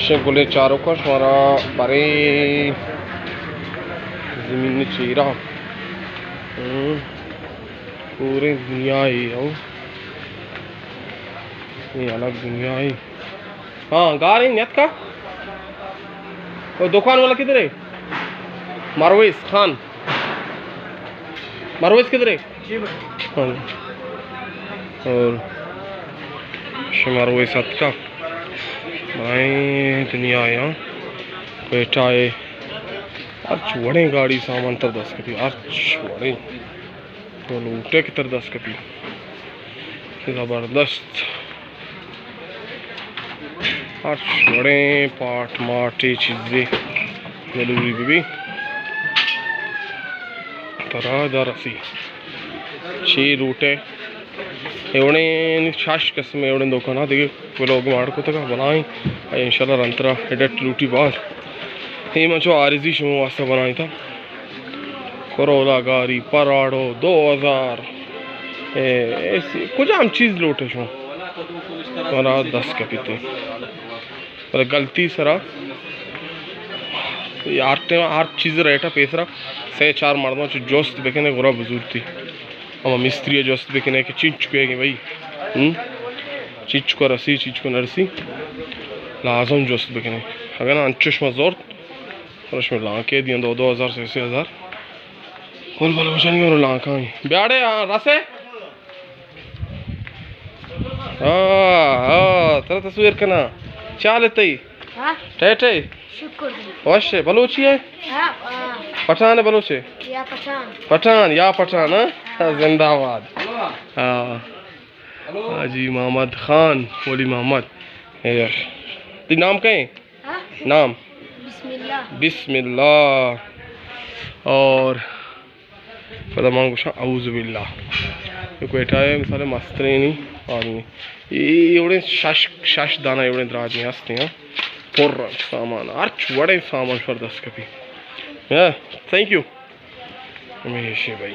شے گلیں چاروکاں، شمارا برے زمین چیرا، ہم، پورے دنیا ءَ ہو، یہ الگ دنیا ہے۔ ہاں، گار ہیں، نیت کا؟ وہ دکان والا کدھر ہے؟ مرویس خان۔ مرویس کدھر ہے؟ ہاں۔ اور شمار ویس اتکا۔ بلائیں دنیا ءَ ہاں۔ کوئٹہ ءَ ہرچ وڑیں گاڑی سامان تر دست کپی، ہرچ وڑیں۔ تو لوٹے کہ تر دست کپی۔ زبردست۔ ہرچ وڑیں پاٹ ماٹے چیزے ضروری بہ بی، ترا در رسی۔ چی لوٹے؟ اے وڑیں شش قسم اے وڑیں دکان ءَ دگہ ولاگ ماڑ کتگ، بلائیں۔ انشاءاللہ رند ترا ایڈٹ لوٹی باز۔ اے من چو عارضی شما واسطہ بنائیں تا۔ کرولا گاری، پراڈو، دو ہزار۔ اے، اے سی-، کجام چیز لوٹے شما؟ مارا دست کپیتے۔ بلے غلطی سرا، ہر ٹائم ہر چیز ریٹ ءَ پیسرا سے چار مردم چو جست بکنے، گڑا بزورتی۔ ہما مستری ءَ جست بکنے کہ چنچکو ہے کہ بھائی، ہم؟ چنچکو رسی، چنچکو نرسی، لازم جست بکنے۔ اگر انچش ما زورت، اور شما لانکے دیاں دو، دو ہزار، سے، سے ہزار۔ بل بل بچانی اور لانکاں۔ بیاڑے، آ، رسے؟ ہاں، ہاں، ترا تصویر کنا۔ چال تئی؟ ہاں۔ ٹیٹے؟ شکر۔ وش ہے، بلوچی ہے؟ ہاں، ہاں۔ پٹھان ہے، بلوچ ہے؟ یا پٹھان۔ پٹھان، یا پٹھان، ہاں؟ ہاں۔ زندہ باد۔ ہاں۔ حاجی محمد خان، ولی محمد۔ اے، تئی نام کئے؟ ہاں؟ نام؟ بسم اللہ۔ بسم اللہ۔ اور پدا من گوشاں اعوذ باللہ۔ اے کوئٹہ ءِ مثال مسترینی آدمی۔ اے، اے وڑیں شش، شش دانہ اے وڑیں دراجیں ہستیں، ہاں۔ پر سامان، ہرچ وڑیں سامان شر دست کپی۔ ہاں، تھینک یو۔ ہمیشہ بھائی۔